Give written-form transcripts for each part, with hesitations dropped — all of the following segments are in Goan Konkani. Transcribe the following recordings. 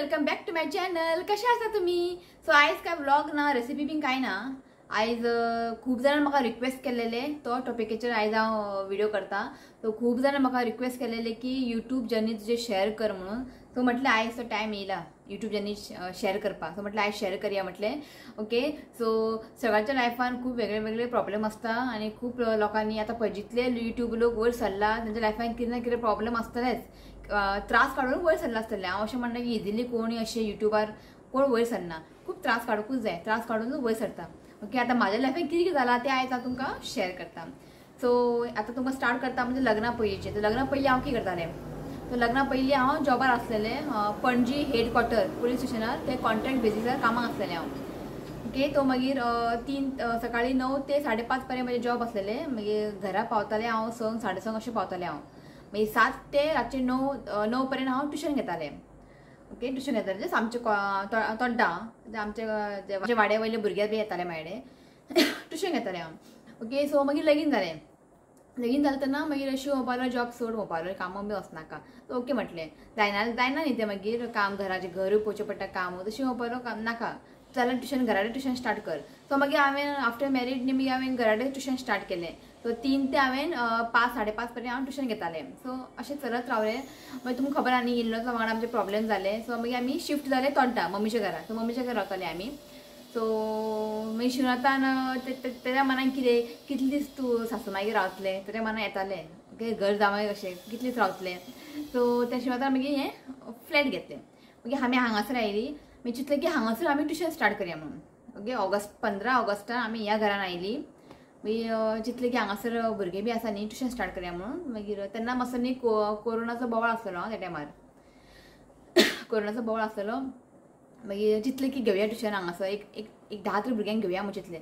Welcome back to my channel. कशे आसा तुम्ही? सो आयज काय व्लॉग ना, रेसिपी बीन काय ना। आयज खूब जाणांनी म्हाका रिक्वेस्ट केलेले तो टॉपिकेचेर आयज हांव व्हिडिओ करता। सो खूब जाणां म्हाका रिक्वेस्ट केलेले की यूट्यूब जर्नी तुझे शेअर कर म्हणून। सो म्हटलें आयज तो टायम येयला यूट्यूब जर्नी शेअर करपाक। सो म्हटलें आयज शेअर करया म्हटलें। ओके, सो सगळ्यांच्या लायफान खूब वेगळे वेगळे प्रॉब्लेम आसता आनी खूब लोकांनी आतां पळय जितले यूट्यूब लोक वयर सरला तेंच्या लायफान कितें ना कितें प्रॉब्लेम आसतलेच, त्रास काडून वयर सरला आसतले। हांव अशें म्हणना की इजिली कोणी अशें यूट्यूबार कोण वयर सरना, खूब त्रास काडूंकूच जाय, त्रास काडूनच वयर सरता। ओके, आतां म्हाज्या लायफान कितें कितें जालां तें आयज हांव तुमकां शेअर करता। सो आतां तुमकां स्टार्ट करता म्हणजे लग्ना पयलींचें। तर लग्ना पयलीं हांव कितें करतालें, तर लग्ना पयलीं हांव जॉबार आसलेलें, पणजी हेडक्वॉर्टर पुलीस स्टेशनार ते कॉन्ट्रॅक्ट बेजीसार कामाक आसलेलें हांव। ओके, तो मागीर 3 सकाळीं 9 ते 5:30 पर्यंत म्हजें जॉब आसलेलें। मागीर घरा पावतालें हांव 6 साडे 6 अशें पावतालें हांव। मागीर 7 ते रातचें 9 पर्यंत हांव ट्युशन घेतालें। ओके, ट्युशन घेतालें जस्ट आमचे तोड्डा आमच्या वाड्या वयले भुरगे बी येताले म्हाजे कडेन ट्युशन घेतालें हांव। ओके, सो मागीर लगीन जालें। लगीन जालें तेन्ना मागीर अशें म्हणपाक जॉब सोड म्हणपाक कामाक बी वचनाका। सो ओके म्हटलें, जायना जायना न्ही तें, मागीर काम घराचें घरूय पोवचें पडटा काम, तशें म्हणपाक नाका जाल्यार ट्युशन घरा कडेन ट्युशन स्टार्ट कर। सो मागीर हांवें आफ्टर मॅरीड न्ही मागीर हांवें घरा कडेन ट्युशन स्टार्ट केलें। सो 3 ते हांवें 5 साडे 5 पर्यंत हांव ट्युशन घेतालें। सो अशें चलत रावलें। मागीर तुमकां खबर आहा न्ही इनलॉजा वांगडा आमचे प्रॉब्लेम जाले। सो मागीर आमी शिफ्ट जाले तोड्डा मम्मीच्या घरा। सो मम्मीच्या घरा रावताले आमी। सो मागीर शिवनाथान तेज्या मनान कितें कितले दीस तूं सासू मागीर रावतलें, तेज्या मनान येतालें ओके घर जावंय कशें कितले दीस रावतलें। सो त्या शिवनाथान मागीर हें फ्लॅट घेतलें। मागीर आमी हांगासर आयली, मागीर चिंतलें की हांगासर आमी ट्युशन स्टार्ट करया म्हणून। ओके, 15 ऑगस्टान आमी ह्या घरान आयली। मागीर चिंतलें की हांगासर भुरगे बी आसा न्ही ट्युशन स्टार्ट करया म्हणून। मागीर तेन्ना मातसो न्ही कोरोनाचो बोवाळ आसलेलो त्या टायमार, कोरोनाचो बोवाळ आसलेलो। मागीर चिंतलें की घेवया ट्युशन हांगासर एक एक एक 10 तरी भुरग्यांक घेवया म्हूण चिंतलें।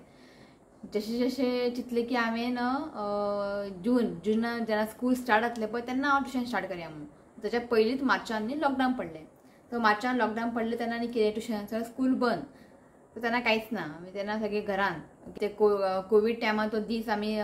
जशें जशें चिंतलें की हांवें जून जेन्ना स्कूल स्टार्ट जातलें पळय तेन्ना हांव ट्युशन स्टार्ट करया म्हणून। ताच्या पयलींच मार्चान न्ही लॉकडावन पडलें। सो मार्चान लॉकडावन पडलें तेन्ना आनी कितें ट्युशन सगळें स्कूल बंद। सो तेन्ना कांयच ना, तेन्ना सगळें घरान ते कोवीड टायमार तो दीस आमी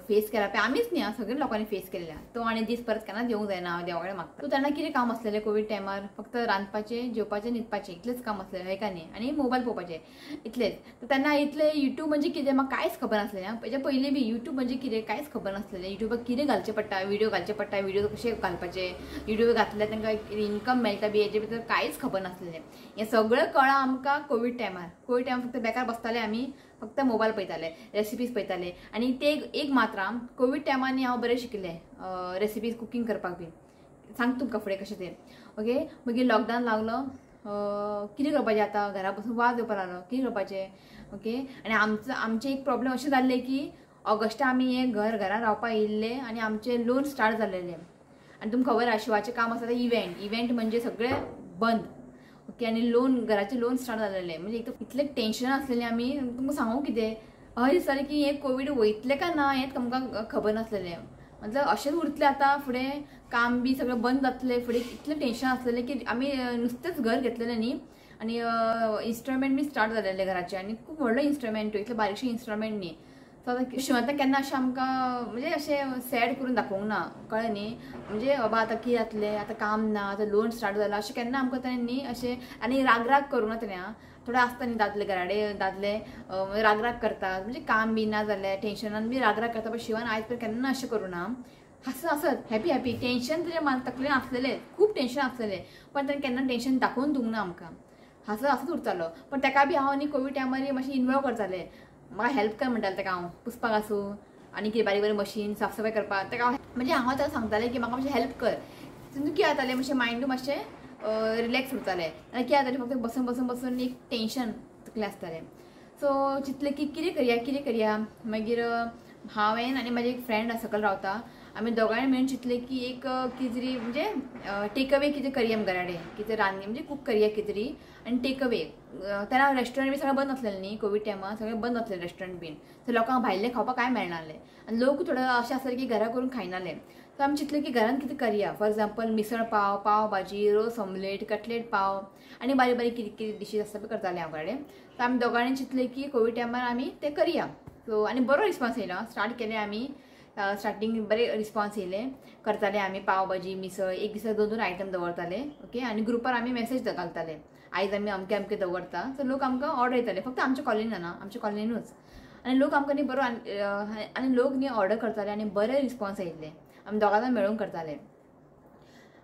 फेस केला पळय, आमीच न्ही सगळ्या लोकांनी फेस केलेला तो, आनी दीस परत केन्नाच येवंक जायना हांव देवा कडेन मागता। सो तेन्ना कितें काम आसलेलें कोवीड टायमार, फक्त रांदपाचें, जेवपाचें, न्हिदपाचें इतलेंच काम आसलेलें हय का न्ही, आनी मोबायल पळोवपाचें इतलेंच। तर तेन्ना इतलें यूट्यूब म्हणजे कितें म्हाका कांयच खबर नासलें। तेच्या पयलीं बी यूट्यूब म्हणजे कितें कांयच खबर नासलेलें। यूट्यूबार कितें घालचें पडटा, व्हिडियो घालचे पडटा, व्हिडियो कशे घालपाचे, व्हिडियो घातल्यार तांकां इन्कम मेळटा बी हेजे भितर कांयच खबर नासलेलें। हें सगळें कळ्ळां आमकां कोवीड टायमार। कोवीड टायमार फक्त बेकार बसताले आमी, फक्त मोबायल पळयताले, रेसिपीज पळयताले। आनी ते एक मात्र कोवीड टायमार हांव बरें शिकलें रेसिपीज कुकींग करपाक बी, सांग तुमकां फुडें कशें तें। ओके, मागीर लॉकडावन लागलो, कितें करपाचें आतां, घरा बसून वाज येवपाक लागलो, कितें करपाचें। ओके, आनी आमचें एक प्रॉब्लेम अशें जाल्लें की ऑगस्टा आमी हें घरान रावपाक येयल्ले आनी आमचें लोन स्टार्ट जाल्लेलें। आनी तुमकां खबर आहा शिवाचें काम आसा तें इव्हेंट, इव्हेंट म्हणजे सगळें बंद। ओके, आनी लोन घराचें लोन स्टार्ट जालेलें, म्हणजे एक इतलें टेंशन आसलेलें आमी, तुमकां सांगू कितें, अशें दिसतालें की हें कोवीड वयतलें काय ना हें तुमकां खबर नासलेलें। मतलब अशेंच उरतलें आतां फुडें, काम बी सगळें बंद जातलें फुडें, इतलें टेंशन आसलेलें की आमी नुस्तेंच घर घेतलेलें न्ही, आनी इन्स्टॉलमेंट बी स्टार्ट जालेलें घराचें, आनी खूब व्हडलो इन्स्टॉलमेंट, इतलें बारीकशें इन्स्टॉलमेंट न्ही। सो आतां शिवनाथान केन्ना अशें आमकां म्हणजे अशें सॅड करून दाखोवंक ना, कळ्ळें न्ही, म्हणजे बाबा आतां कितें जातलें, आतां काम ना, आतां लोन स्टार्ट जाला, अशें केन्ना आमकां ताणें न्ही अशें आनी रागराग करूं ना ताणें। आं, थोडे आसता न्ही दादले घराडे दादले रागराग करतात, म्हणजे काम बी ना जाल्यार टेंशनान बी रागराग करता, पण शिवान आयज पर्यंत केन्ना अशें करूं ना, हांसत हांसत हॅपी हॅपी। टेंशन ताच्या तकलेन आसलेलें, खूब टेंशन आसलेलें, पण ताणें केन्ना टेंशन दाखोवन दिवंक ना आमकां, हांसत हांसत उरतालो। पण ताका बी हांव न्ही कोवीड टायमार मातशें इनवॉल्व करतालें, म्हाका हेल्प कर म्हणटालें ताका हांव, पुसपाक आसूं आनी कितें बारीक बारीक मशीन साफसफाय करपाक ताका हांव, म्हणजे हांव ताका सांगतालें की म्हाका मातशें हेल्प कर। तितून कितें जातालें मातशें मायंडू मातशें रिलॅक्स उरतालें, आनी कितें जातालें फक्त बसून बसून बसून एक टेंशन तकलें आसतालें। सो चिंतलें की कितें करया कितें करया, मागीर हांवें आनी म्हाजी एक फ्रेंड सकयल रावता, आमी दोगांय मेळून चिंतलें की एक कितें तरी म्हणजे टेक अवे कितें करया आमी घरा कडेन, कितें रांदया म्हणजे कूक करया कितें तरी आनी टेक अवे। तेन्ना रेस्टॉरंट बी सगळें बंद आसलेलें न्ही कोवीड टायमार, सगळें बंद आसलेलें रेस्टॉरंट बीन, सो लोकांक भायलें खावपाक कांय मेळनासलें आनी लोक थोडे अशें आसले की घरा करून खायनासले। सो आमी चिंतलें की घरान कितें करया, फॉर एग्जाम्पल मिसळ पाव, पाव भाजी, रोस ऑमलेट, कटलेट पाव आनी बारीक बारीक कितें कितें डिशीज आसता पळय करतालें हांव घरा कडेन। सो आमी दोगांनी चिंतलें की कोवीड टायमार आमी तें करया। सो आनी बरो रिस्पॉन्स येयलो, स्टार्ट केलें आमी। स्टार्टींग बरे रिस्पॉन्स येयले, करताले आमी पाव भाजी मिसळ, एक दिसा 2-2 आयटम दवरताले. ओके, आनी ग्रुपार आमी मेसेज घालताले आयज आमी अमके अमके दवरता. सो लोक आमकां ऑर्डर येताले, फक्त आमच्या कॉलनीन ना, आमच्या कॉलनीनूच. आनी लोक आमकां न्ही बरो आनी लोक न्ही ऑर्डर करताले आनी बरे रिस्पॉन्स आयिल्ले. आमी दोगां जाण मेळून करताले.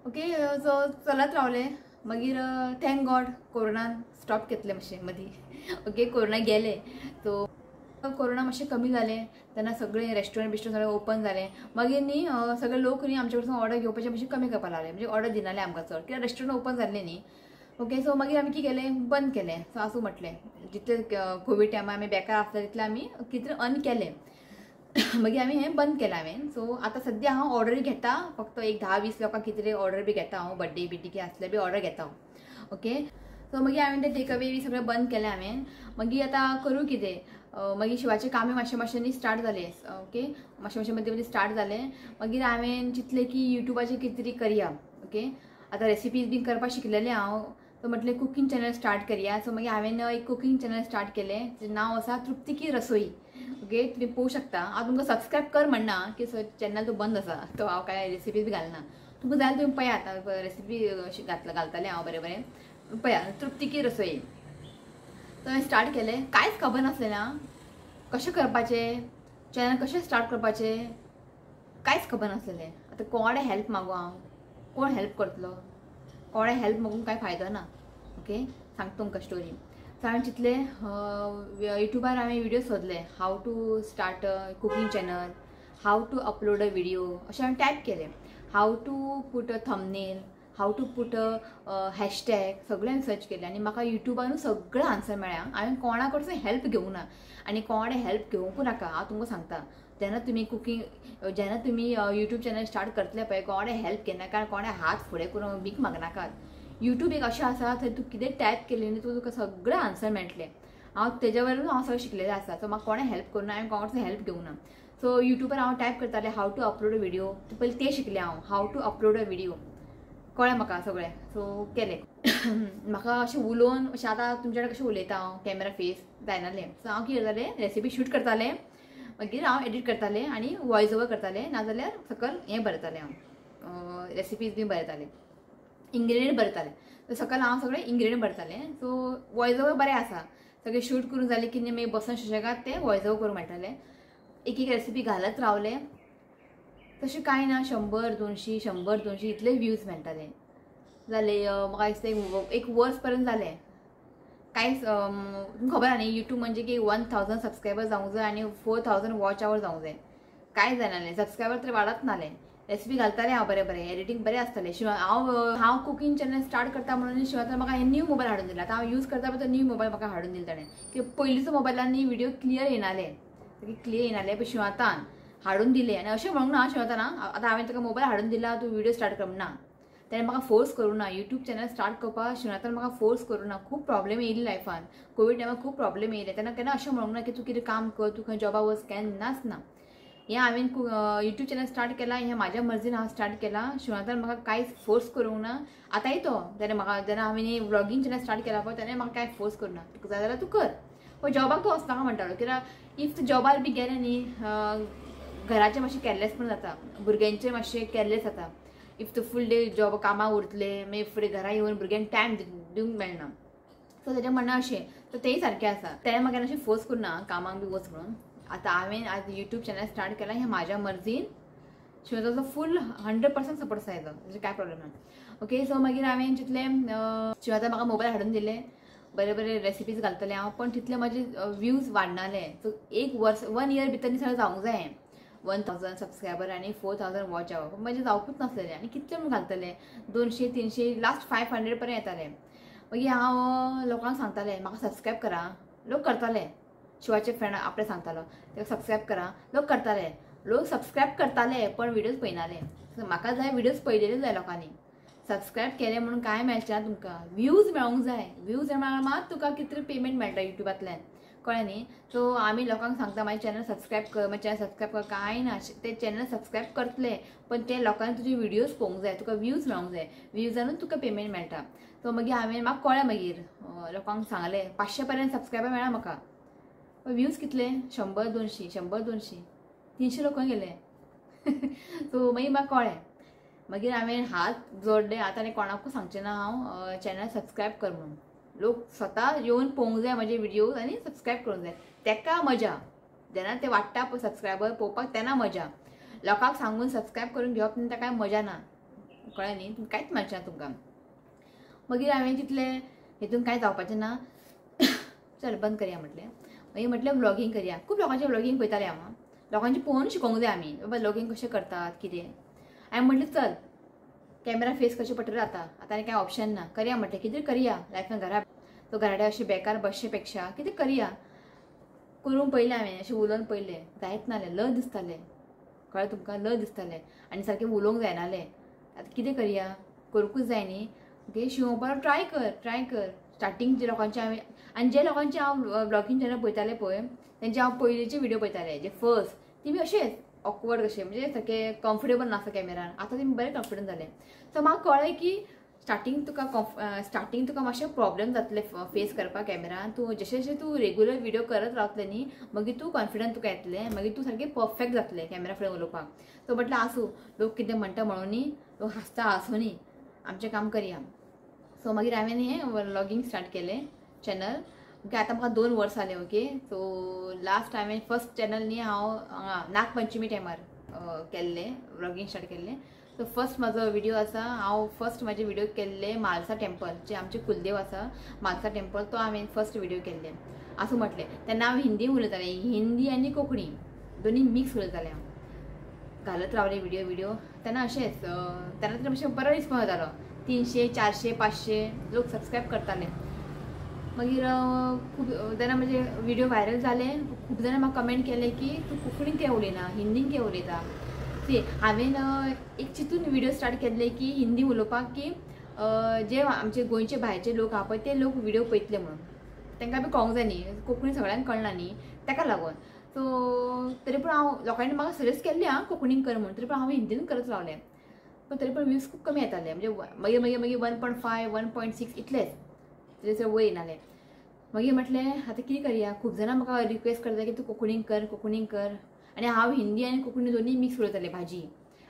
ओके, सो चलत रावले. मागीर thank God कोरोनान स्टॉप घेतलें मातशें मदीं. ओके, कोरोना गेले, सो कोरोना मातशें कमी जालें तेन्ना सगळें रेस्टोरंट बिस्टोरंट सगळें ओपन जालें. मागीर न्ही सगळे लोक न्ही आमचे कडसून ऑर्डर घेवपाचें मातशें कमी करपाक लागले, म्हणजे ऑर्डर दिनाले आमकां चड, कित्याक रेस्टोरंट ओपन जाल्लें न्ही. ओके, सो मागीर आमी कितें केलें, बंद केलें. सो आसूं म्हटलें, जितले कोवीड टायमार आमी बेकार आसले तितलें आमी कितें अर्न केलें. मागीर आमी हें बंद केलें हांवें. सो आतां सद्या हांव ऑर्डरी घेता, फक्त एक 10-20 लोकांक कितें ऑर्डर बी घेता हांव, बड्डे बिड्डे कितें आसले बी ऑर्डर घेता हांव. ओके, सो मागीर हांवें तें टेक अवे बी सगळें बंद केलें हांवें. मागीर आतां करूं कितें, मागीर शिवाचें कामूय मातशें मातशें न्ही स्टार्ट जालें. ओके, मातशें मातशें मदीं मदीं स्टार्ट जालें. मागीर हांवें चिंतलें की युट्यूबाचेर कितें तरी करया. ओके, आतां रेसिपीज बीन करपाक शिकलेलें हांव, सो म्हटलें कुकींग चॅनल स्टार्ट करया. सो मागीर हांवें एक कुकींग चॅनल स्टार्ट केलें, तेजें नांव आसा तृप्ती की रसोई. ओके, तुमी पळोवंक शकता. हांव तुमकां सबस्क्रायब कर म्हणना की चॅनल तो बंद आसा, तो हांव कांय रेसिपीज बी घालना. तुमकां जाल्यार तुमी पळयात, रेसिपी घालतालें हांव बरें बरें, पळया तृप्ती की रसोई. सो हांवें स्टार्ट केलें, कांयच खबर नासलें ना कशें करपाचें, चॅनल कशें स्टार्ट करपाचें, कांयच खबर नासलेलें. आतां कोणे हेल्प मागूं हांव, कोण हेल्प करतलो, कोणे हेल्प मागून कांय फायदो ना. ओके, सांगता तुमकां स्टोरी. सो हांवें चिंतलें युट्यूबार हांवें video सोदले, how to start a cooking channel, how to upload a video, अशें हांवें टायप केलें. How to put a thumbnail, how to put a hashtag, सगळें हांवें सर्च केलें आनी म्हाका युट्यूबानूच सगळें आन्सर मेळ्ळें. हांवें कोणा कडसून हेल्प घेवंक ना आनी कोणें हेल्प घेवंकूय नाका. हांव तुमकां सांगता, जेन्ना तुमी कुकींग, जेन्ना तुमी युट्यूब चॅनल स्टार्ट करतले पळय, कोणें हेल्प घेनाका, कोणें हात फुडें करून भीक मागनाकात. युट्यूब एक अशें आसा थंय तूं कितें टायप केलें न्ही तुका सगळें आन्सर मेळटलें. हांव तेज्या वयल्यान हांव सगळें शिकलेलें आसा. सो म्हाका कोणें हेल्प करूं ना, हांवें कोणाकडसून हेल्प घेवंक ना. सो युट्यूबार हांव टायप करतालें how to upload a video, पयलीं तें शिकलें हांव, how to upload a video, कळ्ळें म्हाका सगळें. सो केलें. म्हाका अशें उलोवन अशें आतां तुमच्या कडेन कशें उलयता हांव, कॅमेरा फेस जायनालें. सो हांव कितें करतालें, रेसिपी शूट करतालें, मागीर हांव एडिट करतालें आनी वॉयस ओवर करतालें, नाजाल्यार सकयल हें बरयतालें हांव, रेसिपीज बी बरयतालें, इन्ग्रिडियंट बरयतालें. सो सकयल हांव सगळें इन्ग्रिडियंट बरयतालें. सो वॉयस ओवर बरें आसा, सगळें शूट करून जालें की मागीर बसून सुशेगाद तें वॉयस ओवर करूंक मेळटालें. एक एक रेसिपी घालत रावलें, तशें कांय ना, 100-200 100-200 इतले व्यूज मेळटाले. जालें म्हाका दिसता एक वर्स पर्यंत जालें. कांयच तुमकां खबर आहा न्ही युट्यूब म्हणजे की 1000 सबस्क्रायबर जावंक जाय आनी 4000 वॉच our जावंक जाय. कांय जायनालें, सबस्क्रायबर तर वाडत नालें. रेसिपी घालतालें हांव बरें बरें, एडिटींग बरें आसतालें. शिवाय हांव कुकींग चॅनल स्टार्ट करता म्हणून शिवाय म्हाका हें न्यू मोबायल हाडून दिला. आतां हांव यूज करता पळय तो न्यू मोबायल म्हाका हाडून दिला ताणें, की पयलींचो मोबायलान न्ही व्हिडियो क्लियर येनाले, क्लियर येनाले, पण शिवातान हाडून दिले. आनी अशें म्हणूंक ना शिवताना आतां हांवें तुका मोबायल हाडून दिला तूं व्हिडियो स्टार्ट कर ना, ताणें म्हाका फोर्स करूं ना. युट्यूब चॅनल स्टार्ट करपाक शिवनाथान म्हाका फोर्स करूं ना. खूब प्रॉब्लेम येयली लायफान, कोवीड टायमार खूब प्रॉब्लेम येयले, तेन्ना केन्ना अशें म्हणूंक ना की तूं कितें काम कर, तूं खंय जॉबा वच, केन्नाच ना. हें हांवें युट्यूब चॅनल स्टार्ट केलां, हें म्हाज्या मर्जीन हांव स्टार्ट केलां. शिवनाथान म्हाका कांयच फोर्स करूंक ना. आतांय तो तेणें म्हाका जेन्ना हांवें व्लॉगींग चॅनल स्टार्ट केला पळय तेणें म्हाका कांय फोर्स करूं ना, तुका जाय जाल्यार तूं कर, पण जॉबाक तूं वचनाका म्हणटालो. कित्याक if तूं जॉबार बी गेलें न्ही, घराचें मातशें केअरलेस पण जाता, भुरग्यांचें मातशें केअरलेस जाता. If तूं फूल डे जॉब कामाक उरतलें, मागीर फुडें घरा येवन भुरग्यांक टायम दिवंक मेळना. सो तेजें म्हणणें अशें, सो तेंय सारकें आसा. तेणें म्हाका अशें फोर्स करूं ना कामाक बी वच म्हणून. आतां हांवें आज युट्यूब चॅनल स्टार्ट केलां हें म्हाज्या मर्जीन, शिवाय फूल 100% सपोर्ट आसा हेजो, म्हणजे कांय प्रॉब्लेम ना. ओके, सो मागीर हांवें चिंतलें, शिवाय म्हाका मोबायल हाडून दिले, बरे बरे रेसिपीज घालतले हांव, पण तितले म्हाजे व्यूज वाडनाले. सो एक वर्स 1 इयर भितर सगळें जावंक जाय, 1000 सबस्क्रायबर आनी 4000 वॉच our, पण म्हाजें जावपूच नासलेलें. आनी कितले म्हूण घालतले, 200-300 लास्ट 500 पर्यंत येताले. मागीर हांव लोकांक सांगतालें म्हाका सबस्क्रायब करा, लोक करताले. शिवाचे फ्रेंड आपले सांगतालो ताका सबस्क्रायब करा, लोक करताले, लोक सबस्क्रायब करताले पण व्हिडियोज पळयनाले. म्हाका जाय व्हिडियोज पळयलेले जाय लोकांनी, सबस्क्रायब केले म्हणून कांय मेळचें ना तुमकां, व्यूज मेळोंक जाय, व्यूज मेळ्ळ्यार मात तुका कितले पेमेंट मेळटा युट्यूबांतल्यान, कळ्ळें न्ही. सो आमी लोकांक सांगता मागीर चॅनल सबस्क्रायब कर, मागीर चॅनल सबस्क्रायब कर, कांय ना, ते चॅनल सबस्क्रायब करतले पण ते लोकांनी तुजे व्हिडियोज पळोवंक जाय, तुका व्यूज मेळोंक जाय, व्यूजानूच तुका पेमेंट मेळटा. सो मागीर हांवें म्हाका कळ्ळें, मागीर लोकांक सांगलें, 500 पर्यंत सबस्क्रायबर मेळ्ळा म्हाका, पण व्यूज कितले 100-200 100-200 300 लोकांक गेले. सो मागीर म्हाका कळ्ळें. मागीर हांवें हात जोडले, आतां आनी कोणाकूच सांगचें ना हांव चॅनल सबस्क्रायब कर म्हणून. लोक स्वता येवन पळोवंक जाय म्हजे व्हिडियोज आनी सबस्क्रायब करूंक जाय, तेका मजा. जेन्ना ते वाडटा पळय सबस्क्रायबर पळोवपाक तेन्ना मजा. लोकांक सांगून सबस्क्रायब करून घेवप तेन्ना कांय मजा ना, कळ्ळें न्ही? कांयच मेळचें ना तुमकां. मागीर हांवें चिंतलें हेतून कांय जावपाचें ना, चल बंद करया म्हटलें. मागीर म्हटलें व्लॉगींग करया. खूब लोकांचें व्लॉगींग पळयतालें हांव, लोकांचें पळोवन शिकोंक जाय आमी, बाबा व्लॉगींग कशें करतात कितें. हांवें म्हटलें चल कॅमेरा फेस करचें पडटलें आतां, आतां आनी कांय ऑप्शन ना, करया म्हटलें, कितें करया लायफान. घरा तो घराडे अशें बेकार बसचे पेक्षा कितें करया. करूंक पळयलें हांवें, अशें उलोवन पळयलें, जायत नासलें, लज दिसतालें, कळ्ळें तुमकां? लज दिसतालें आनी सारकें उलोवंक जायनालें. आतां कितें करया, करूंकूच जाय न्ही. ओके, शिंवपाक ट्राय कर, ट्राय कर. स्टार्टींग जे लोकांचे हांवें आनी जे लोकांचे हांव व्लॉगींग चॅनल पळयतालें पळय, तेंचे हांव पयलींचे व्हिडियो पळयतालें जे फर्स्ट, ती बी अशेंच ऑकवर्ड कशें, म्हणजे सारकें कम्फर्टेबल नासता कॅमेरान. आतां तेमी बरें कॉन्फिडंट जालें. सो म्हाका कळ्ळें की स्टार्टींग तुका स्टार्टींग तुका मातशें प्रॉब्लम जातलें फेस करपाक कॅमेरान. तूं जशें जशें तूं रेगुलर व्हिडियो करत रावतलें न्ही, मागीर तूं कॉन्फिडंट तुका येतलें, मागीर तूं सारकें परफेक्ट जातलें कॅमेरा फुडें उलोवपाक. सो म्हटलें आसूं, लोक कितें म्हणटा म्हणून न्ही, लोक हांसता आसूं न्ही, आमचें काम करया. सो मागीर हांवें हें व्लॉगींग स्टार्ट केलें चॅनल. ओके, आतां म्हाका 2 वर्सां जालें. ओके, सो लास्ट हांवें फर्स्ट चॅनल न्ही हांव हांगा नागपंचमी टायमार केल्लें, व्लॉगींग स्टार्ट केल्लें. सो फर्स्ट म्हाजो व्हिडियो आसा, हांव फर्स्ट म्हाजे व्हिडियो केल्ले म्हालसा टेम्पल, जे आमचे कुलदेव आसा म्हालसा टेम्पल, तो हांवें फर्स्ट व्हिडियो केल्ले. आसूं म्हटलें, तेन्ना हांव हिंदी उलयतालें, हिंदी आनी कोंकणी दोनी मिक्स उलयतालें हांव, घालत रावलें व्हिडियो व्हिडियो. तेन्ना अशेंच तेन्ना तरी मातशें बरो रिस्पोन्स येतालो, 300, 400, 500 लोक सबस्क्रायब करताले. मागीर खूब तेन्ना म्हजे व्हिडियो व्हायरल जाले, खूब जाणां म्हाका कमेंट केले की तूं कोंकणीन कित्याक उलयना, हिंदीन कित्याक उलयता. सी हांवें एक चिंतून व्हिडियो स्टार्ट केल्ले की हिंदी उलोवपाक की जे आमचे गोंयचे भायरचे लोक आहा पळय ते लोक व्हिडियो पळयतले म्हणून, तांकां बी कळोंक जाय न्ही, कोंकणी सगळ्यांक कळना न्ही, ताका लागून. सो तरी पूण हांव लोकांनी म्हाका सजेस्ट केल्लें आं कोंकणीन कर म्हणून, तरी पूण हांव हिंदीन करत रावलें. पण तरी पण व्ह्यूज खूब कमी येताले, म्हणजे मागीर मागीर मागीर 1.5, 1.6 इतलेच, तेजे वयर येनाले. मागीर म्हटलें आतां कितें करया, खूब जाणां म्हाका रिक्वेस्ट करता की तूं कोंकणीन कर, कोंकणीन कर. आनी हांव हिंदी आनी कोंकणी दोनूय मिक्स उलयतालें भाजी.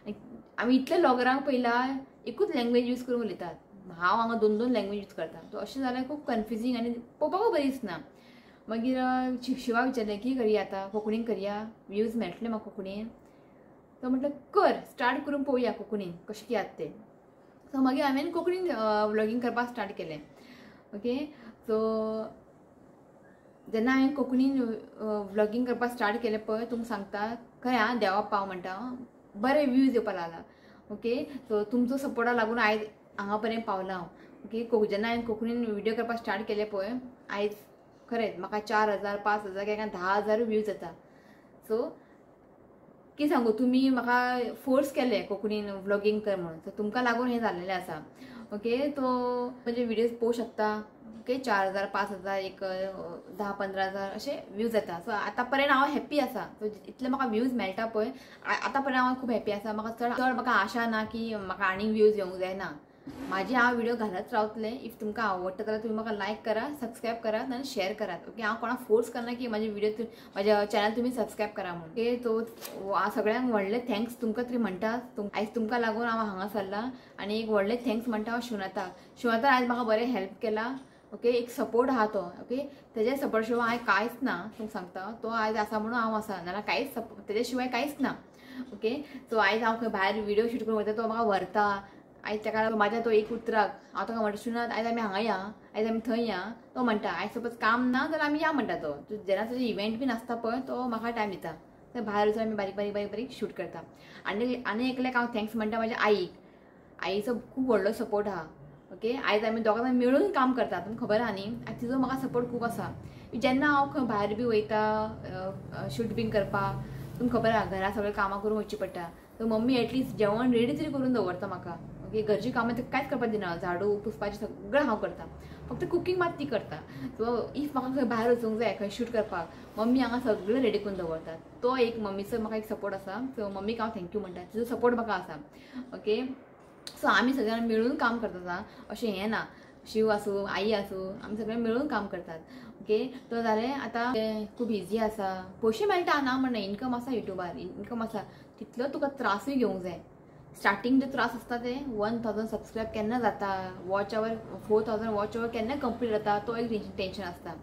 आनी आमी इतले व्लॉगरांक पळयला एकूच लँग्वेज यूज करून उलयतात, हांव हांगा 2-2 लँग्वेज यूज करता. सो अशें जाल्यार खूब कन्फ्युजींग आनी पळोवपाकूय बरें दिसना. मागीर शिवा विचारलें की करया आतां कोंकणीन करया, व्यूज मेळटले म्हाका कोंकणीन. तो म्हटलें कर, स्टार्ट करून पळोवया कोंकणीन कशें कितें जाता तें. सो मागीर हांवें कोंकणीन व्लॉगींग करपाक स्टार्ट केलें. ओके, सो जेन्ना हांवें कोंकणीन व्लॉगींग करपाक स्टार्ट केलें पळय, तुमकां सांगता खरें आं, देवा पाव म्हणटा, बरे व्यूज येवपाक लागला. ओके, सो तुमचो सपोर्टा लागून आयज हांगा पर्यंत पावलां हांव. ओके, जेन्ना हांवें कोंकणीन व्हिडियो करपाक स्टार्ट केलें पळय, आयज खरेंच म्हाका 4000, 5000, केन्ना 10,000 व्यूज येता. सो कितें सांगू, तुमी म्हाका फोर्स केले कोंकणीन व्लॉगींग कर म्हणून, सो तुमकां लागून हें जाल्लें आसा. ओके, तो म्हणजे व्हिडियोज पळोवंक शकता. ओके, 4000, 5000, एक 10-15,000 अशे व्यूज येता. सो आतां पर्यंत हांव हॅप्पी आसा. सो इतले म्हाका व्यूज मेळटा पळय, आतां पर्यंत हांव खूब हॅप्पी आसा. म्हाका चड चड म्हाका आशा ना की म्हाका आनीक व्यूज येवंक जायना. म्हाजी हांव व्हिडियो घालत रावतलें. If तुमकां आवडटा जाल्यार तुमी म्हाका लायक करात, सबस्क्रायब करात आनी शेअर करात. ओके, हांव कोणाक फोर्स करना की म्हाजी व्हिडियो म्हाज्या चॅनल तुमी सबस्क्रायब करा म्हणून. ओके, सो सगळ्यांक व्हडलें thanks तुमकां तरी म्हणटा, आयज तुमकां लागून हांव हांगा सरलां. आनी एक व्हडलें thanks म्हणटा हांव शिवनाथाक. शिवनाथान आयज म्हाका बरें हेल्प केलां. ओके, एक सपोर्ट आहा तो. ओके, तेज्या सपोर्ट शिवाय हांवें कांयच ना, तुमकां सांगता. तो आयज आसा म्हणून हांव आसा, नाजाल्यार कांयच तेज्या शिवाय कांयच ना. ओके, सो आयज हांव खंय भायर व्हिडियो शूट करूंक वयता, तो म्हाका व्हरता. आयज ताका म्हाज्या तो एक उतराक हांव ताका म्हणटा, शिवनाथ आयज आमी हांगा या, आयज आमी थंय या. तो म्हणटा आयज सपोज काम ना जाल्यार आमी या म्हणटा. तो जेन्ना तुजें इव्हेंट बीन आसता पळय, तो म्हाका टायम दिता. थंय भायर वचून आमी बारीक बारीक बारीक बारीक शूट करता. आनी आनी एकल्याक हांव thanks म्हणटा म्हाज्या आईक. आईचो खूब व्हडलो सपोर्ट आहा. ओके, आयज आमी दोगां जाण मेळून काम करता, तुमकां खबर आहा न्ही. आनी तिजो म्हाका सपोर्ट खूब आसा. जेन्ना हांव खंय भायर बी वयता शूट बीन करपाक, तुमकां खबर आहा घरा सगळें कामां करून वचचें पडटा. सो मम्मी एटलिस्ट जेवण रेडी तरी करून दवरता म्हाका. ओके, घरची कामां तर कांयच करपाक दिना, झाडू पुसपाचें सगळें हांव करता, फक्त कुकींग मात ती करता. सो if म्हाका खंय भायर वचूंक जाय खंय शूट करपाक, मम्मी हांगा सगळें रेडी करून दवरता. तो एक मम्मीचो म्हाका एक सपोर्ट आसा. सो मम्मीक हांव thank you म्हणटा, तिजो सपोर्ट म्हाका आसा. ओके, सो आमी सगळ्यां मेळून काम करता, अशें हें ना, शिव आसूं आई आसूं, आमी सगळे मेळून काम करतात. ओके तो जालें आतां खूब इजी आसा, पयशे मेळटा ना म्हणना, इनकम आसा युट्यूबार, इनकम आसा, तितलो तुका त्रासूय घेवंक जाय. स्टार्टींग जे त्रास आसता ते 1000 सबस्क्रायब केन्ना जाता, वॉच our 4000 watch our केन्ना कंप्लीट जाता तो एक टेंशन आसता.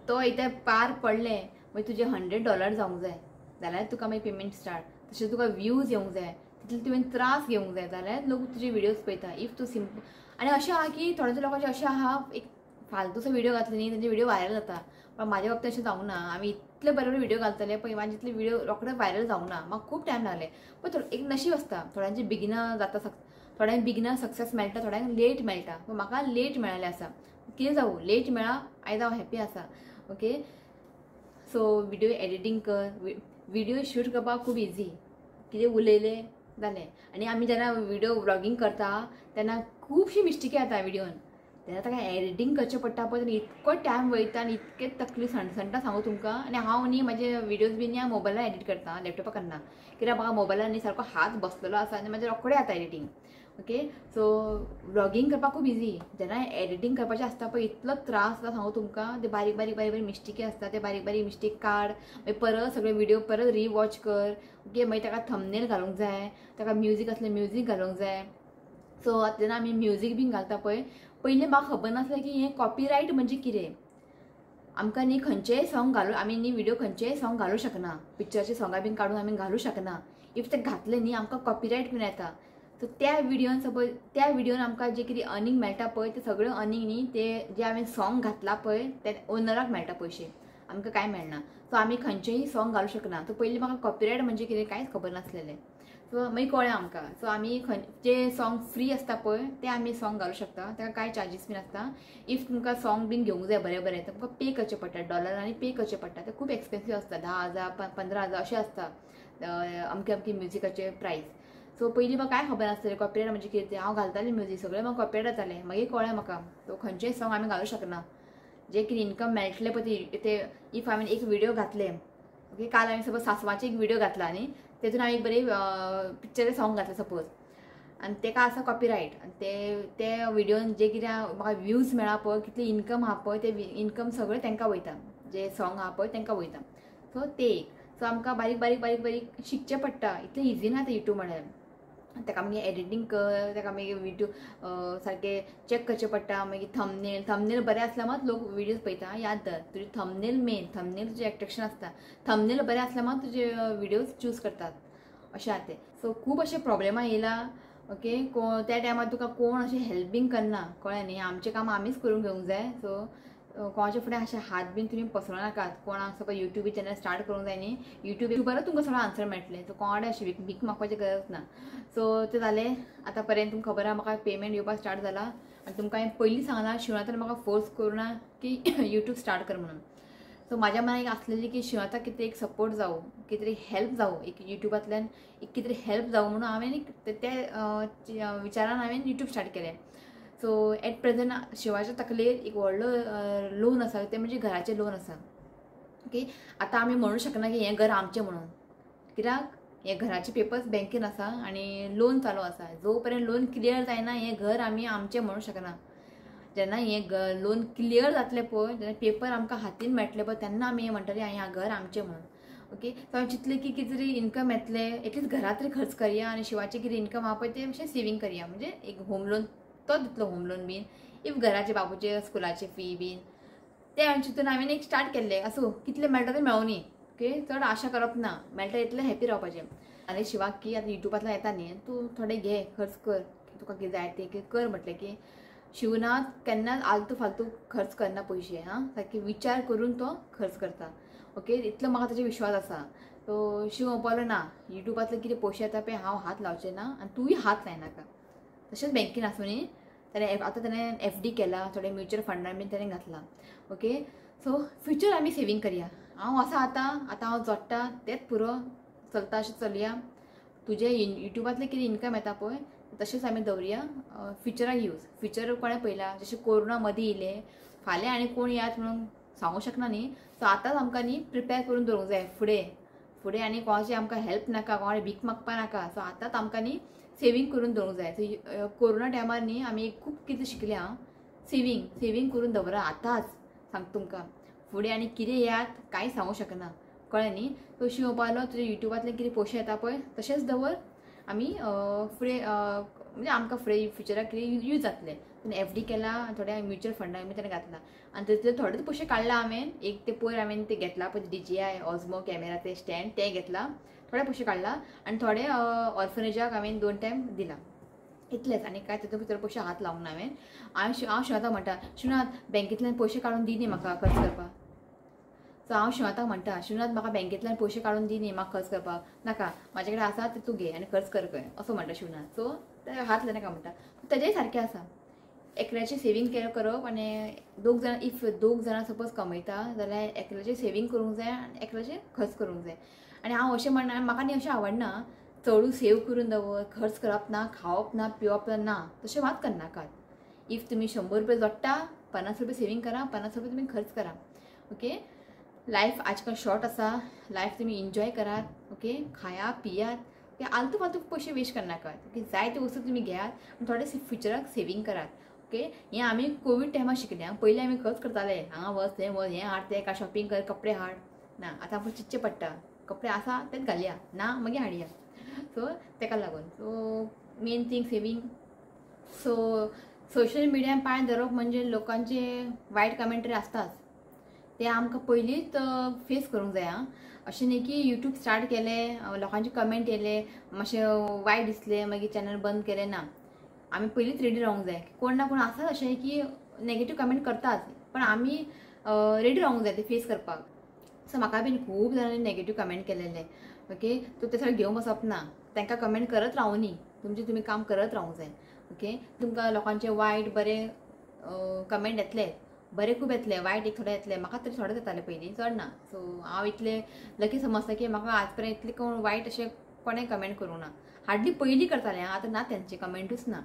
तो एकदां पार पडले मागीर तुजे $100 जावंक जाय जाल्यार तुका मागीर पेमेंट स्टार्ट. तशें तुका व्यूज येवंक जाय, तितले तुवें त्रास घेवंक जाय जाल्यार लोक तुजे व्हिडियोज पळयता. If तूं सिंपल आनी अशें आहा की थोड्या लोकांचें अशें आहा एक फालतूसो व्हिडियो घातले न्ही तेंचे व्हिडियो व्हायरल जाता. पण म्हाज्या बाबतींत अशें जावंक ना. आमी इतले बरे बरे व्हिडियो घालतले पण म्हाजे इतले व्हिडियो रोखडे व्हायरल जावंक ना, म्हाका खूब टायम लागले. पण थोडो एक नशीब आसता, थोड्यांचे बेगिना जाता, थोड्यांक बेगिना सक्सेस मेळटा, थोड्यांक लेट मेळटा. पूण म्हाका लेट मेळ्ळें आसा, कितें जावं लेट मेळ्ळा, आयज हांव हॅपी आसा. ओके सो व्हिडियो एडिटींग कर, व्हिडियो शूट करपाक खूब इजी, कितें उलयलें जालें. आनी आमी जेन्ना व्हिडियो व्लॉगींग करता तेन्ना खुबशी मिस्टेकी येता व्हिडियोन, तेन्ना ताका एडिटींग करचें पडटा पळय, तेन्ना इतको टायम वयता आनी इतके तकली सणसणटा सांगू तुमकां. आनी हांव न्ही म्हाजे व्हिडियोज बी न्ही हांव मोबायलार एडिट करता, लॅपटॉपार करना, कित्याक म्हाका मोबायलार न्ही सारको हात बसलेलो आसा आनी म्हाजे रोखडें जाता एडिटींग. ओके सो व्लॉगींग करपाक खूब इजी, जेन्ना एडिटींग करपाचें आसता पळय इतलो त्रास जाता सांगू तुमकां. ते बारीक बारीक बारीक बारीक मिस्टेकी आसता, ते बारीक बारीक मिस्टेक काड, मागीर परत सगळे व्हिडियो परत रिवॉच कर. ओके मागीर ताका थंबनेल घालूंक जाय, ताका म्युजीक आसलें म्युजीक घालूंक जाय. सो आतां जेन्ना आमी म्युजीक बीन घालता पळय, पयलीं म्हाका खबर नासलें की हें कॉपीरायट म्हणजे कितें. आमकां न्ही खंयचेय सॉंग घालूं आमी न्ही व्हिडियो खंयचेय सॉंग घालूं शकना, पिक्चराचे सॉंगां बीन काडून आमी घालूं शकना. If ते घातले न्ही आमकां कॉपीरायट बीन येता. सो त्या व्हिडियोन सपोज त्या व्हिडियोन आमकां जें कितें अर्निंग मेळटा पळय ते सगळें अर्निंग न्ही ते जे हांवें सॉंग घातलां पळय ते ओनराक मेळटा पयशे, आमकां कांय मेळना. सो आमी खंयचेय सॉंग घालूं शकना. सो पयलीं म्हाका कॉपीरायट म्हणजे कितें कांयच खबर नासलेलें. सो मागीर कळ्ळें आमकां. सो आमी जे सॉंग फ्री आसता पळय ते आमी सॉंग घालूं शकता, ताका कांय चार्जीस बीन आसता. If तुमकां सॉंग बीन घेवंक जाय बरें बरें तुमकां पे करचें पडटा, डॉलरांनी पे करचें पडटा, ते खूब एक्सपेन्सीव आसता, 10,000 15,000 अशें आसता अमके अमके म्युजिकाचे प्रायस. सो पयलीं म्हाका कांय खबर नासलें कॉपीरायट म्हणजे कितें तें. हांव घालतालें म्युजीक सगळें म्हाका कॉपीरायट जातालें. मागीर कळ्ळें म्हाका सो खंयचेय सॉंग आमी घालूं शकना, जें कितें इनकम मेळटलें पळय ते if हांवें एक व्हिडियो घातले, ओके काल हांवें सपोज सासवाचें एक व्हिडियो घातला न्ही, तेतून हांवें एक बरें पिक्चर सॉंग घातलें सपोज, आनी तेका आसा कॉपीरायट, आनी ते ते व्हिडियोन जे कितें म्हाका व्यूज मेळ्ळा पळय, कितली इनकम आहा पळय ते इनकम सगळें तेंकां वयता, जे सॉंग आहा पळय तेंकां वयता. सो ते एक सो आमकां बारीक बारीक बारीक बारीक शिकचें पडटा, इतलें इजी ना तें युट्यूब म्हळ्यार. ताका मागीर एडिटींग कर, ताका मागीर व्हिडियो सारकें चॅक करचें पडटा, मागीर थंबनेल, थंबनेल बरें आसल्यार मात लोक व्हिडियोज पळयता. याद धर तुजें थंबनेल मेन, थंबनेल तुजें एट्रेक्शन आसता, थंबनेल बरें आसल्यार मात तुजे व्हिडियोज चूज करतात, अशें आहा तें. सो खूब अशें प्रॉब्लेमां येयला. ओके त्या टायमार तुका कोण अशें हेल्प बीन करना, कळ्ळें न्ही, आमचें काम आमीच करून घेवंक जाय. सो कोणाच्या फुडें अशें हात बीन तुमी पसरो नाकात. कोणाक सपोज युट्यूब चॅनल स्टार्ट करूंक जाय न्ही, युट्यूबारूच तुमकां सगळो आन्सर मेळटलें. सो कोणाकडेन अशें भीक मागपाची गरज ना. सो तें जालें. आतां पर्यंत तुमकां खबर आहा म्हाका पेमेंट येवपाक स्टार्ट जाला, आनी तुमकां हांवें पयलीं सांगलां शिवनाथान म्हाका फोर्स करूं ना की युट्यूब स्टार्ट कर म्हणून. सो म्हाज्या मनाक एक आसलेली की शिवनाथाक कितें एक सपोर्ट जावं, कितें तरी हेल्प जावं, एक युट्यूबांतल्यान एक कितें तरी हेल्प जावं म्हणून हांवें त्या विचारान हांवें युट्यूब स्टार्ट केलें. सो एट प्रेजेंट शिवाच्या तकलेर एक व्हडलो लोन आसा, तें म्हणजे घराचें लोन आसा. ओके आतां आमी म्हणूं शकना की हें घर आमचें म्हणून, कित्याक हें घराचे पेपर्स बँकेन आसा आनी लोन चालू आसा. जो पर्यंत लोन क्लियर जायना हें घर आमी आमचें म्हणूं शकना. जेन्ना हें लोन क्लियर जातलें पळय, जेन्ना पेपर आमकां हातीन मेळटले पळय, तेन्ना आमी हें म्हणटलें हें घर आमचें म्हणून. ओके सो हांवें चिंतलें की कितें तरी इनकम येतलें, एटलीस्ट घरांत तरी खर्च करया आनी शिवाचें कितें इनकम आहा पळय तें मातशें सेवींग करया, म्हणजे एक होम लोन तो दितलो, होम लोन बीन if घराचे बाबूचे स्कुलाचे फी बीन ते हांवें चिंतून हांवें एक स्टार्ट केल्लें. आसूं कितलें मेळटा तें मेळोनी. ओके चड आशा करप ना, मेळटा इतलें हॅपी रावपाचें. आनी शिवाक की आतां युट्यूबांतल्यान येता न्ही, तूं थोडें घे खर्च कर, तुका कितें जाय तें कर म्हटलें की शिवनाथ केन्नाच आलतू फालतू खर्च करना पयशे, हां सारके विचार करून तो खर्च करता. ओके इतलो म्हाका ताचेर विश्वास आसा. सो शिव म्हणपालो ना युट्यूबांतले कितें पयशे येता पळय हांव हात लावचें ना आनी तूंय हात लायनाका. तशेंच बँकेन आसूं न्ही, ताणें आतां ताणें एफडी केला, थोडे म्युच्युअल फंडान बीन ताणें घातला. ओके सो फ्युचर आमी सेवींग करया. हांव आसा आतां, आतां हांव जोडटा तेंच पुरो, चलता अशें चलया. तुजें युट्यूबांतलें कितें इनकम येता पळय तशेंच आमी दवरुया फ्युचराक यूज. फ्युचर कोणें पळयलां, जशें कोरोना मदीं येयलें, फाल्यां आनी कोण येयात म्हणून सांगूं शकना न्ही. सो आतांच आमकां न्ही प्रिपेर करून दवरूंक जाय फुडें फुडें, आनी कोणाची आमकां हेल्प नाका, कोणाक भीक मागपा नाका. सो आतांच आमकां न्ही सेवींग करून दवरूंक जाय. सो कोरोना टायमार न्ही आमी खूब कितें शिकलें आं, सेवींग सेवींग करून दवरा आतांच. सांगता तुमकां फुडें आनी कितें येयात कांय सांगूंक शकना, कळ्ळें न्ही. सो शिंवपालो तुजे युट्यूबांतल्यान कितें पयशे येता पळय तशेंच दवर, आमी फुडें म्हणजे आमकां फुडें फ्युचराक कितें यूज जातलें. ताणें एफडी केला, थोड्या म्युच्युअल फंडाक बी ताणें घातला आनी तितले थोडेच पयशे काडला हांवें. एक ते पयर हांवें ते घेतला पळय DJI Osmo camera ते स्टँड ते घेतला, थोडे पयशे काडला आनी थोडे ऑर्फनेजाक हांवें 2 टायम दिला, इतलेच. आनी काय तितून भितर पयशे हात लावंक ना हांवें. हांव शिवनाथाक म्हणटा, शिवनाथ बँकेंतल्यान पयशे काडून दी न्ही म्हाका खर्च करपाक. सो हांव शिवनाथाक म्हणटा, शिवनाथ म्हाका बँकेंतल्यान पयशे काडून दी न्ही म्हाका खर्च करपाक, नाका म्हाजे कडेन आसा ते तूं घे आनी खर्च कर खंय, असो म्हणटा शिवनाथ. सो हात लायनाका म्हणटा. तेजेय सारकें आसा, एकल्याचें सेवींग करप आनी दोग जाणां, if दोग जाणां सपोज कमयता जाल्यार एकल्याचें सेवींग करूंक जाय आनी एकल्याचें खर्च करूंक जाय. आनी हांव अशें म्हणना, म्हाका न्ही अशें आवडना चडू सेव करून दवर, खर्च करप ना, खावप ना, पिवप ना, तशें मात करनाकात. If तुमी 100 रुपये जोडटा, 50 रुपये सेवींग करा, 50 रुपये तुमी खर्च करा. ओके, लायफ आजकाल शॉर्ट आसा, लायफ तुमी एन्जॉय करात. ओके, खाया पियात, ओके, आलतू फालतू पयशे वेस्ट करनाकात. ओके, जाय त्यो वस्तू तुमी घेयात आनी थोडे फ्युचराक सेवींग करात. ओके, हें आमी कोवीड टायमार शिकले. पयलीं आमी खर्च करताले, हांगा वच थंय वच, हें हाड तें काय शॉपिंग कर, कपडे हाड ना. आतां आमकां चिंतचें पडटा, कपडे आसा तेच घालया, ना मागीर हाडया. सो तेका लागून so main thing saving. So social मिडियान पांय धरप म्हणजे लोकांचे वायट कमेंट्री आसताच, ते आमकां पयलींच फेस करूंक जाय. आं, अशें न्ही की युट्यूब स्टार्ट केलें, लोकांचे कमेंट येयले, मातशें वायट दिसलें, मागीर चॅनल बंद केलें, ना. आमी पयलींच रेडी रावंक जाय. कोण ना कोण आसाच अशें की नेगेटीव कमेंट करताच, पण आमी रेडी रावंक जाय ते फेस करपाक. सो म्हाका बीन खूब जाणांनी नेगेटीव कमेंट केलेले. ओके, सो ते सगळें घेवन बसप ना, तांकां कमेंट करत रावनी, तुमचें तुमी काम करत रावंक जाय. ओके, तुमकां लोकांचे वायट बरे कमेंट येतले, बरे खूब येतले, वायट एक थोडे येतले. म्हाका तरी थोडे येताले पयलीं, चड ना. सो हांव इतलें लकी समजता की म्हाका आज पर्यंत इतले कोण वायट अशें कोणें कमेंट करूंक ना. हार्डली पयलीं करतालें, आतां ना, तेंचे कमेंटूच ना.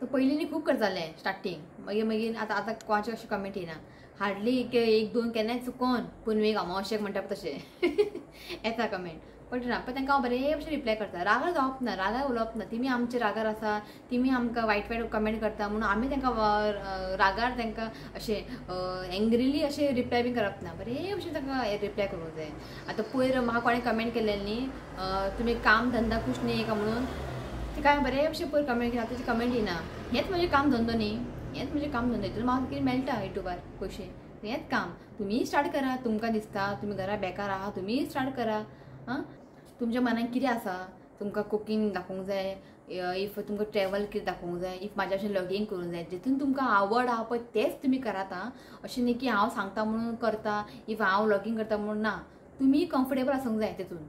सो पयलीं न्ही खूब करतालें स्टार्टींग, मागीर मागीर आतां आतां कोणाचे अशें कमेंट येना. हार्डली एक एक दोन केन्नाय चुकोन पुनवेक अमावशेक म्हणटा तशें येता कमेंट, पण ना. पण तांकां हांव बरे भशेन रिप्लाय करता. रागार जावप ना, रागार उलोवप ना. तिमी आमचे रागार आसा, तिमी आमकां वायट वायट कमेंट करता म्हणून आमी तांकां रागार तांकां अशें एंग्रिली अशें रिप्लाय बी करप ना. बरे भशेन तांकां रिप्लाय करूंक जाय. आतां पयर म्हाका कोणें कमेंट केल्लें न्ही, तुमी काम धंदा खूश न्ही का म्हणून, ते काय बरे भशेन पयर कमेंट केला, ताची कमेंट येना. हेंच म्हजें काम धंदो न्ही, हेंच म्हजें काम धंदो, हितून म्हाका कितें मेळटा युट्यूबार पयशे, हेंच काम. तुमीय स्टार्ट करा, तुमकां दिसता तुमी घरा बेकार आहा, तुमीय स्टार्ट करा. आं, तुमच्या मनान कितें आसा, तुमकां कुकींग दाखोवंक जाय, if तुमकां ट्रॅवल कितें दाखोवंक जाय, if म्हाज्या भशेन व्लॉगींग करूंक जाय, जितून तुमकां आवड आहा पळय तेंच तुमी करात. आं, अशें न्ही की हांव सांगता म्हणून करता, if हांव व्लॉगींग करता म्हणून ना. तुमी कम्फर्टेबल आसूंक जाय तेतून.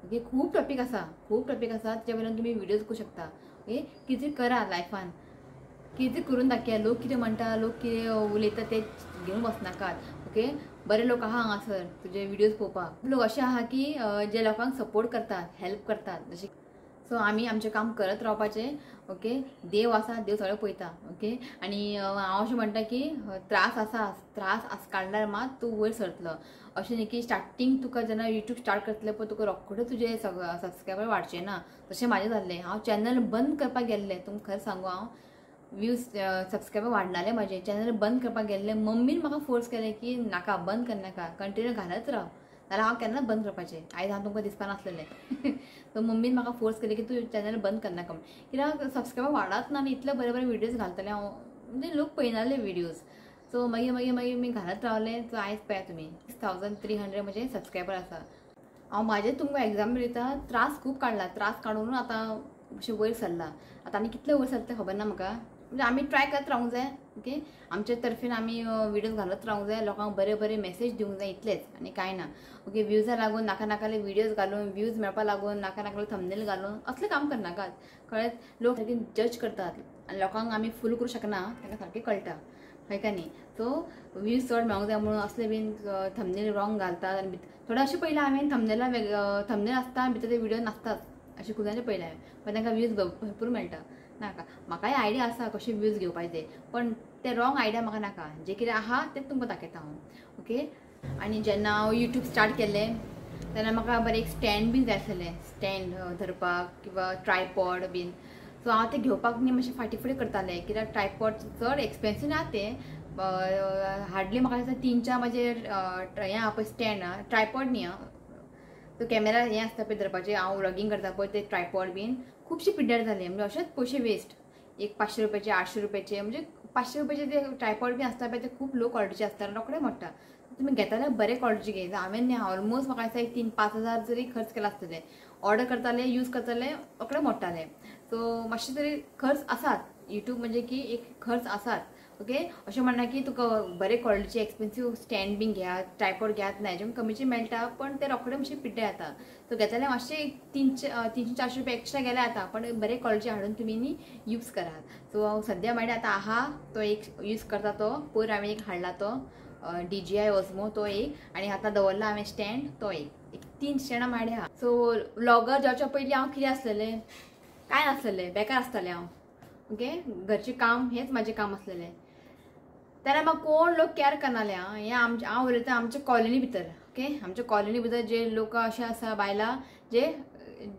ओके, खूब टॉपीक आसा, खूब टॉपीक आसा, तेजे वयल्यान तुमी व्हिडियोज करूं शकता. ओके, कितें करा लायफान, कितें करून दाखया. लोक कितें म्हणटा, लोक कितें उलयता ते घेवन बसनाकात. ओके, बरे लोक आहा हांगासर तुजे व्हिडियोज पळोवपाक. लोक अशे आहा की जे लोकांक सपोर्ट करतात, हेल्प करतात. जशें सो आमी आमचें काम करत रावपाचें. ओके, देव आसा, देव सगळें पळयता. ओके, आनी हांव अशें म्हणटा की त्रास आसा, त्रास काडल्यार मात तूं वयर सरतलो. अशें न्ही की स्टार्टींग तुका जेन्ना युट्यूब स्टार्ट करतलें पळय तुका रोखडे तुजे सबस्क्रायबर वाडचे ना. तशें म्हाजें जाल्लें, हांव चॅनल बंद करपाक गेल्लें. तुमकां खरें सांगू, हांव व्यूज सबस्क्रायबर वाडनाले म्हाजे, चॅनल बंद करपाक गेल्लें. मम्मीन म्हाका फोर्स केलें की नाका, बंद करनाका, कंटिन्यू घालत राव, नाल्यार हांव केन्नाच बंद करपाचें. आयज हांव तुमकां दिसपा नासलेलें. सो मम्मीन म्हाका फोर्स केलें की तूं चॅनल बंद करनाका, कित्याक सबस्क्रायबर वाडत ना आनी इतले बरे बरे व्हिडियोज घालतले हांव, म्हणजे लोक पळयनासले व्हिडियोज. सो मागीर मागीर मागीर मी घालत रावलें. सो आयज पळया तुमी 6300 म्हजे सबस्क्रायबर आसा. हांव म्हाजें तुमकां एग्जाम्पल दिता, त्रास खूब काडला, त्रास काडून आतां अशें वयर सरला. आतां आनी कितले वयर सरता तें खबर ना म्हाका. म्हणजे आमी ट्राय करत रावंक जाय. ओके, आमचे तर्फेन आमी व्हिडियोज घालत रावंक जाय, लोकांक बरे बरे मेसेज दिवंक जाय, इतलेंच आनी कांय ना. ओके, व्यूजा लागून नाका नाकाले व्हिडियोज घालून, व्यूज मेळपा लागून नाका नाकाले थंबनेल घालून असलें काम करनाकात. कळ्ळें, लोक सारके जज करतात आनी लोकांक आमी फूल करूं शकना, तांकां सारकें कळटा, हय काय न्ही. सो व्यूज चड मेळोंक जाय म्हणून असले बीन थंबनेल रॉंग घालतात. आनी थोडे अशें पयलें हांवें थंबनेला थंबनेल आसता आनी भितर ते व्हिडियो नासतात, अशें खूब जाणांचे पयलें हांवें, पण तांकां व्यूज भरपूर मेळटा. नाका, म्हाकाय आयडिया आसा कशे व्यूज घेवपाचे, पण ते रॉंग आयडिया म्हाका नाका. जे कितें आहा तें तुमकां दाखयता हांव. ओके, आनी जेन्ना हांव युट्यूब स्टार्ट केलें तेन्ना म्हाका बरें एक स्टँड बीन जाय आसलें, स्टँड धरपाक किंवा ट्रायपॉड बीन. सो हांव तें घेवपाक न्ही मातशें फाटीं फुडें करतालें, कित्याक ट्रायपॉड चड एक्सपेन्सीव ना तें, हार्डली म्हाका दिसता 3-4 म्हाजे हें आहा पळय स्टँड आहा, ट्रायपॉड न्ही आहा, तो कॅमेरा हें आसता पळय धरपाचें, हांव व्लॉगींग करता पळय ते ट्रायपॉड बीन खुबशे पिड्ड्यार जाले. म्हणजे अशेंच पयशे वेस्ट, एक 500 रुपयाचे 800 रुपयाचे, म्हणजे 500 रुपयाचे ते ट्रायपॉड बीन आसता पळय ते खूब लो क्वॉलिटीचे आसता, रोखडे मोडटा. तुमी घेता जाल्यार बरे क्वॉलिटीचे घेता. हांवें न्ही ऑलमोस्ट म्हाका दिसता एक 3-5 हजार जरी खर्च केला आसतले, ऑर्डर करताले, यूज करताले, रोखडे मोडटाले. सो मातशे तरी खर्च आसात, यूट्यूब म्हणजे की एक खर्च आसात. ओके, अशें म्हणना की तुका बरे क्वॉलिटीचे एक्सपेन्सीव स्टँड बीन घेयात, ट्रायपॉड घेयात, ना हेजे कमीचे मेळटा, पण ते रोखडे मातशे पिड्ड्यार जाता. सो घेता जाल्यार मातशे 300-400 रुपया एक्स्ट्रा गेले जाता, पण बरे क्वॉलिटी हाडून तुमी न्ही यूज करात. सो हांव सद्या मागीर आतां आहा तो एक यूज करता, तो पयर हांवें एक हाडला तो DJI Osmo तो एक, आनी आतां दवरला हांवें स्टँड तो एक, 3 स्टँडां म्हाजे आहा. सो व्लॉगर जावच्या पयलीं हांव कितें आसलेलें, कांय नासलेलें, बेकार आसतालें हांव. ओके, घरचें काम हेंच म्हाजें काम आसलेलें. तेन्ना म्हाका कोण लोक कॅर करनाले. आं, हें आमचें हांव उलयतां आमच्या कॉलनी भितर. ओके, आमच्या कॉलनी भितर जे लोक अशे आसा, बायलां जे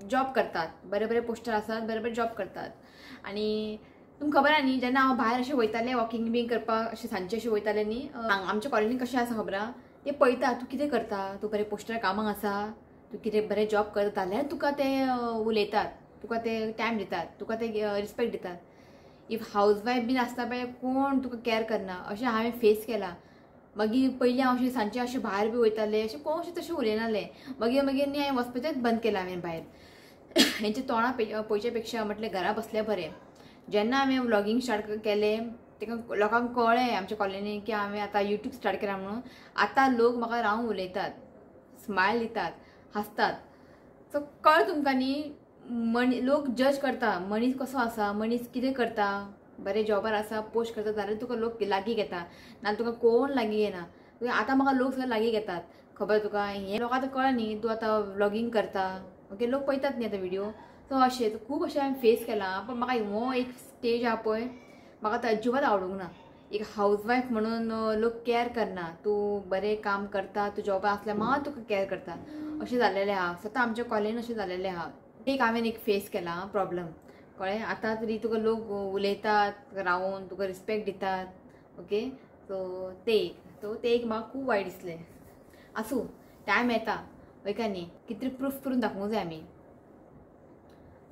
जॉब करतात, बरे बरे पोस्टर आसात, बरे बरे जॉब करतात. आनी तुमकां खबर आहा न्ही, जेन्ना हांव भायर अशें वयतालें वॉकिंग बीन करपाक, अशें सांजचें अशें वयतालें न्ही, आमच्या कॉलनी कशें आसा खबर आहा, ते पळयता तूं कितें करता, तूं बरें पोस्टर कामाक आसा, तूं कितें बरें जॉब करता जाल्यार तुका ते उलयतात, तुका ते टायम दितात, तुका ते रिस्पेक्ट दितात. If housewife बीन आसता पळय कोण तुका कॅर करना, अशें हांवें फेस केलां. मागीर पयलीं हांव अशें सांजचें अशें भायर बी वयतालें, अशें कोण अशें तशें उलयनालें. मागीर मागीर न्ही हांवें वचपाचेंच बंद केलां हांवें भायर. हेंच्या तोंडां पळोवच्या पेक्षा म्हटलें घरा बसलें बरें. जेन्ना हांवें व्लॉगींग स्टार्ट केलें ताका लोकांक कळ्ळें आमच्या कॉलनीन की हांवें आतां यूट्यूब स्टार्ट केलां म्हणून. आतां लोक म्हाका रावन उलयतात, स्मायल दितात, हांसतात. सो कळ्ळें तुमकां न्ही, लोक जज करता मनीस कसो आसा, मनीस कितें करता, बरें जॉबार आसा, पोस्ट करता जाल्यार तुका लोक लागीं घेता, ना तुका कोण लागीं घेना. आतां म्हाका लोक सगळे लागीं घेतात, खबर तुका हें लोकांक आतां कळ्ळें न्ही तूं आतां व्लॉगींग करता. ओके, लोक पळयतात न्ही आतां व्हिडियो. सो अशें खूब अशें हांवें फेस केलां. पण म्हाका हो एक स्टेज आहा पळय म्हाका तो अजिबात आवडूंक ना. एक हावजवायफ म्हणून लोक कॅर करना, तूं बरें काम करता, तूं जॉबार आसल्यार मात तुका कॅर करता, अशें जाल्लेलें आहा. स्वता आमच्या कॉलेजीन अशें जाल्लेलें आहा. एक हांवें एक फेस केला प्रॉब्लम, कळ्ळें. आतां तरी तुका लोक उलयतात रावन, तुका रिस्पेक्ट दितात. ओके, सो ते एक, सो ते एक म्हाका खूब वायट दिसलें. आसूं, टायम येता हय काय न्ही, कितें तरी प्रूफ करून दाखोवंक जाय आमी.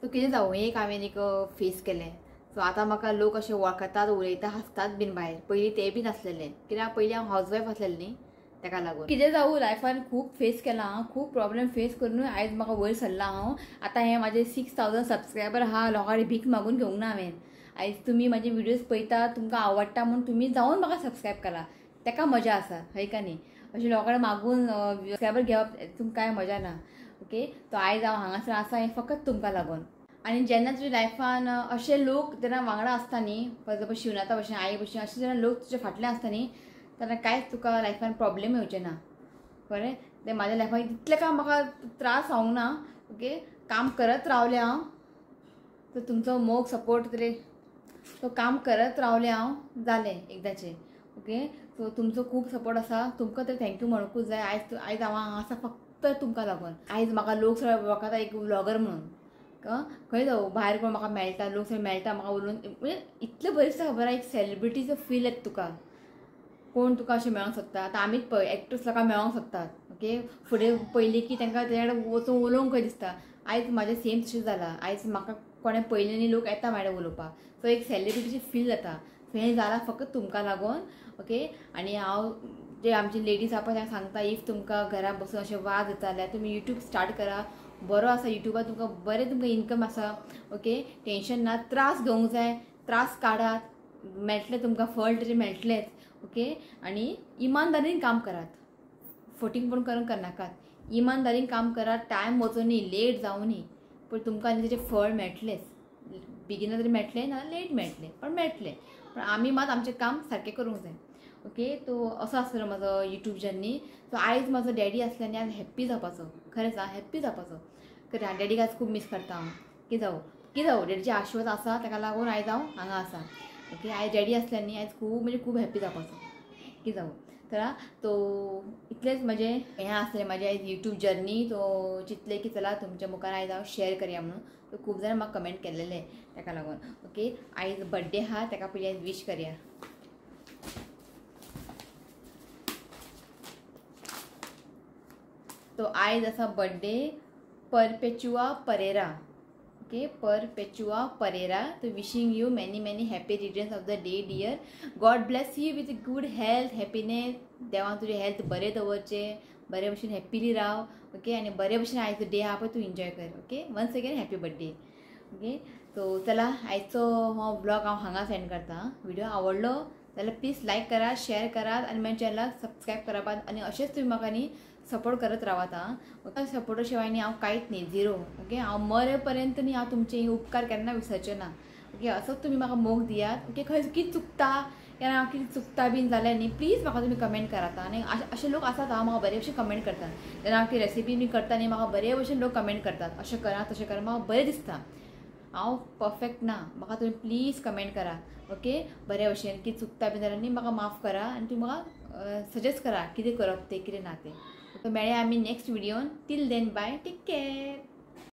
सो कितें जावं, एक हांवें एक फेस केलें. सो आतां म्हाका लोक अशे वळखतात, उलयता, हांसतात बीन भायर. पयलीं ते बी नासलेलें, कित्याक पयलीं हांव हावजवायफ आसलेलें न्ही, ताका लागून. कितें जावं, लायफान खूब फेस केलां हांव, खूब प्रॉब्लम फेस करून आयज म्हाका वयर सरलां हांव. आतां हें म्हाजें 6000 सबस्क्रायबर आहा, लोकां कडेन भीक मागून घेवंक ना हांवें. आयज तुमी म्हाजे व्हिडियोज पळयता, तुमकां आवडटा म्हूण तुमी जावन म्हाका सबस्क्रायब करा, ताका मजा आसा हय काय न्ही. अशें लोकां कडेन मागून सबस्क्रायबर घेवप तुमकां कांय मजा ना. ओके, तो आयज हांव हांगासर आसा हें फकत तुमकां लागून. आनी जेन्ना तुज्या लायफान अशे लोक जेन्ना वांगडा आसता न्ही, फॉर एग्जाम्पल शिवनाथा भशेन, आई भशेन, अशे जेन्ना लोक तुज्या फाटल्यान आसता न्ही, तेन्ना कांयच तुका लायफान प्रॉब्लेम येवचे ना. बरें, तें म्हाज्या लायफान तितलें काय म्हाका त्रास जावंक ना. ओके, काम करत रावलें हांव, सो तुमचो मोग सपोर्ट तरी, सो काम करत रावलें हांव, जालें एकदांचें. ओके, सो तुमचो खूब सपोर्ट आसा, तुमकां तर thank you म्हणूंकूच जाय. आयज हांव हांगा आसा फक्त तुमकां लागून. आयज म्हाका लोक सगळे वळखता एक व्लॉगर म्हणून. खंय जावं भायर कोण म्हाका मेळटा, लोक सगळे मेळटा म्हाका उलोवन, म्हणजे इतलें बरें दिसता खबर आहा, एक सेलिब्रिटीचो फील येता तुका. कोण तुका अशें मेळोंक सोदता, आतां आमीच पळय एक्ट्रस लोकांक मेळोंक सोदतात. ओके, फुडें पयलीं की तांकां तेच्या कडेन वचून उलोवंक खंय दिसता. आयज म्हाजें सेम तशें जालां. आयज म्हाका कोणें पयलीं न्ही लोक येता म्हाजे उलोवपाक. सो एक सेलिब्रिटीचें फील जाता. सो हें जालां फकत तुमकां लागून. ओके, आनी हांव जे आमची लेडीज आहा पळय तांकां सांगता, if तुमकां घरा बसून अशें वाज येता जाल्यार तुमी यूट्यूब स्टार्ट करा. बरो आसा यूट्यूबार, तुमकां बरें तुमकां इनकम आसा. ओके, टेंशन ना, त्रास घेवंक जाय, त्रास काडात, मेळटलें तुमकां फळ तरी मेळटलेंच. ओके, आनी इमानदारीन काम करात, फटींगपण करून करनाकात, इमानदारीन काम करात, टायम वचूनी, लेट जावनी, पण तुमकां आनी तेजें फळ मेळटलेंच. बेगिना तरी मेळटलें ना लेट मेळटलें, पण मेळटलें. पण आमी मात आमचें काम सारकें करूंक जाय. ओके, तो असो आसलो म्हाजो यूट्यूब जर्नी. सो आयज म्हाजो डॅडी आसलो आनी आयज हॅप्पी जावपाचो, खरेंच हांव हॅप्पी जावपाचो. खरें डॅडीक आयज खूब मीस करता हांव. कितें जावं कितें जावं, डॅडीचे आशिर्वाद आसा ताका लागून आयज हांव हांगा आसा. ओके, आयज डॅडी आसल्यार न्ही आयज खूब म्हणजे खूब हॅप्पी जावपाचो. कितें जावं, तर तो इतलेंच म्हजें हें आसलें म्हाजें आयज यूट्यूब जर्नी. तो चिंतलें की चला तुमच्या मुखार आयज हांव शेअर करया म्हणून. तो खूब जाणां म्हाका कमेंट केल्लेले ताका लागून. ओके, आयज बड्डे आहा, ताका पयलीं आयज वीश करया. तो आयज आसा birthday Perpetua Pereira. Okay, Perpetua Pereira. तो wishing you many many happy returns of the day dear. God bless you with good health, happiness. देवान तुजें हेल्थ बरें दवरचें, बरे भशेन हॅप्पीली राव. ओके, आनी बरे भशेन आयचो डे आहा पळय तूं एन्जॉय कर. Okay, once again happy birthday. Okay, so चला आयचो हो ब्लॉग हांव हांगा सेंड करता. व्हिडिओ आवडलो जाल्यार प्लीज लायक करात, शेअर करात आनी म्हाज्या चॅनलाक सबस्क्रायब करात आनी अशेंच तुमी म्हाका न्ही सपोर्ट करत रावात. आं, सपोर्टा शिवाय न्ही हांव कांयच न्ही, झिरो. ओके, हांव मरे पर्यंत न्ही हांव तुमचे उपकार केन्ना विसरचें ना. ओके, असोच तुमी म्हाका मोग दियात. ओके, खंय कितें चुकता केन्ना हांव कितें चुकता बीन जाल्यार न्ही प्लीज म्हाका तुमी कमेंट करात. आनी अशे लोक आसात हांव म्हाका बरे भशेन कमेंट करतात. जेन्ना हांव कितें रेसिपी बी करता न्ही म्हाका बरे भशेन लोक कमेंट करतात, अशें करा तशें करा, म्हाका बरें दिसता. हांव परफेक्ट ना, म्हाका तुमी प्लीज कमेंट करा. ओके, बरे भशेन कितें चुकता बी जाल्यार न्ही म्हाका माफ करा आनी तुमी म्हाका सजेस्ट करा कितें करप तें कितें ना तें. मेळया आमी next व्हिडियोन. Till then bye, take care.